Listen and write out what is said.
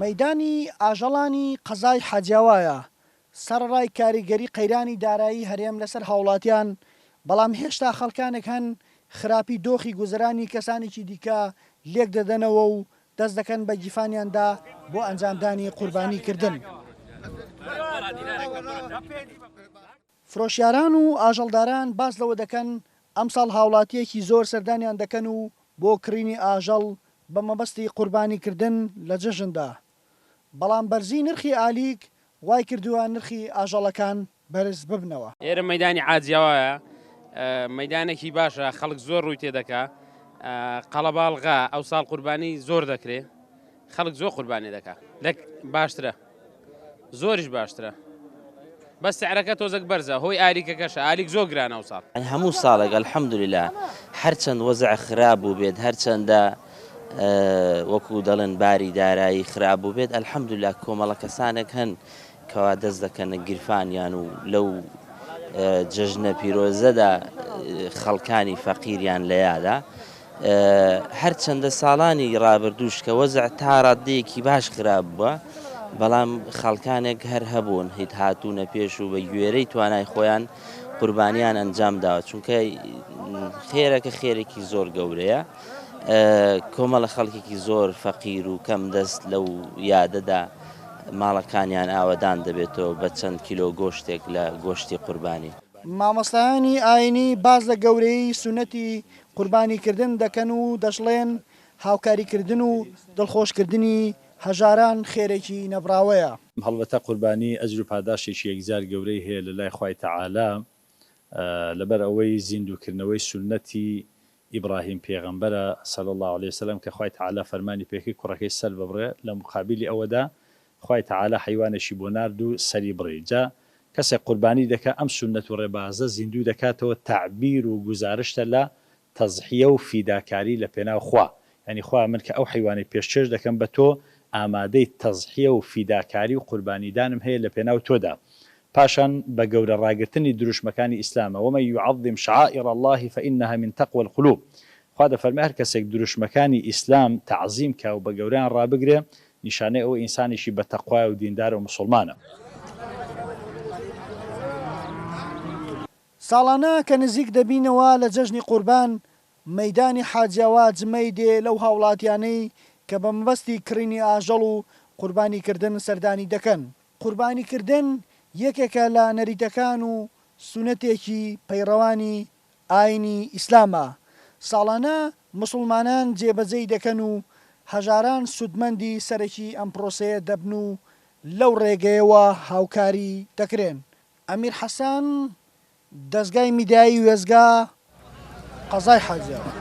مەیدانی ئاژەڵانی قەزای حاجیاوایە، سەرەڕای کاریگەری قەیرانی دارایی هەرێم لەسەر هاوڵاتیان، بەڵام هێشتا خەڵکانێک هەن خراپی دۆخی گوزەرانی کەسانێکی دیکە لێکدەدەنەوە و دەست دەکەن بە گیفانیاندا بۆ ئەنجامدانی قوربانی کردن. فرۆشیاران و ئاژەڵداران باس لەوە دەکەن، ئەمساڵ هاوڵاتییەکی زۆر سەردانیان دەکەن و بۆ کڕینی ئاژەڵ بە مەبەستی قوربانی کردن لە جەژندا، بەڵام بەرزی نرخی ئالیک وایکردووە نرخی ئاژەڵەکان بەرز ببنەوە. ئێرە مەیدانی عاجیاوایە، مەیدانێکی باشە، خەڵک زۆر ڕووی تێدەکا، قەڵەباڵغە، ئەوساڵ قوربانی زۆر دەکرێ، خەڵک زۆر قوربانی دەکا، لە باشترە، زۆریش باشترە، بەس سعرەکە تۆزەک بەرزە، هۆی ئالیکەکەشە، ئالیک زۆر گرانە ئەوساڵ. هەموو ساڵێک الحمدللە هەرچەند وەزع خراپ بووبێت هەرچەندە وەکو دەڵێن باری دارایی خراپ بووبێت الحمدللە کۆمەڵە کەسانێک هەن کەوا دەست دەکەنە گیرفانیان و لەو جەژنە پیرۆزەدا خەڵکانی فەقیریان لە یادە. هەرچەندە ساڵانی ڕابردووش کە وەزع تا ڕاددەیەکی باش خراپ بووە، بەڵام خەڵکانێک هەر هەبوون هیت هاتوونە پێش و بە گوێرەی توانای خۆیان قوربانیان ئەنجام داوە، چونکە خێرەکە خێرێکی زۆر گەورەیە. کۆمەڵە خەڵکێکی زۆر فەقیر و کەم دەست لەو یادەدا ماڵەکانیان ئاوەدان دەبێتەوە بە چەند کیلۆ گۆشتێک لە گۆشتی قوربانی. مامۆستایانی ئاینی باس لە گەورەیی سوننەتی قوربانیکردن دەکەن و دەشڵێن، هاوکاریکردن و دڵخۆشکردنی هەژاران خێرێکی نەبڕاوەیە. هەڵبەتە قوربانی ئەجر و پاداشتێکی یەکجار گەورەی هەیە لە لای خوای تەعالا، لەبەر ئەوەی زیندووکردنەوەی سوننەتی ئیبڕاهیم پێغەمبەرە، صلی اللە علیە وسلم، کە خوای تەعالا فەرمانی پێکرد کوڕەکەی سەر ببڕێ، لە مقابیلی ئەوەدا خوای تەعالا حەیوانێکی بۆ نارد و سەری بڕی، جا کەسێک قوربانی دەکا ئەم سوننەت و ڕێبازە زیندوو دەکاتەوە تەعبیر و گوزارشتە لە تەزحیە و فیداکاری لە پێناو خوا، یانی خوایە من کە ئەو حەیوانەی پێشکێش دەکەم بە تۆ ئامادەی تەزحیە و فیداکاری و قوربانیدانم هەیە لە پێناو تۆدا، پاشان بە گەورە ڕاگرتنی دروشمەکانی ئیسلامە، ومن یعظم شعائر اللە فانها من تقوی القلوب، خوا دەفەرمێ هەر کەسێک دروشمەکانی ئیسلام تەعزیم کا و بە گەورەیان ڕابگرێ نیشانەی ئەوە ئینسانێکی بە تەقوایە و دیندارە و موسوڵمانە. ساڵانە کە نزیک دەبینەوە لە جەژنی قوربان، مەیدانی حاجیاوا جمەی دێ لەو هاوڵاتیانەی کە بە مەبەستی کڕینی ئاژەڵ و قوربانی کردن سەردانی دەکەن. قوربانی کردن یەکێکە لە نەریتەکان و سونەتێکی پەیڕەوانی ئاینی ئیسلامە، ساڵانە موسڵمانان جێبەجێی دەکەن و هەژاران سودمەندی سەرەکی ئەم پرۆسەیە دەبن و لەو ڕێگەیەوە هاوکاری دەکرێن. ئەمیر حەسەن، دەزگای میدیایی وێستگە، قەزای حاجیاوا.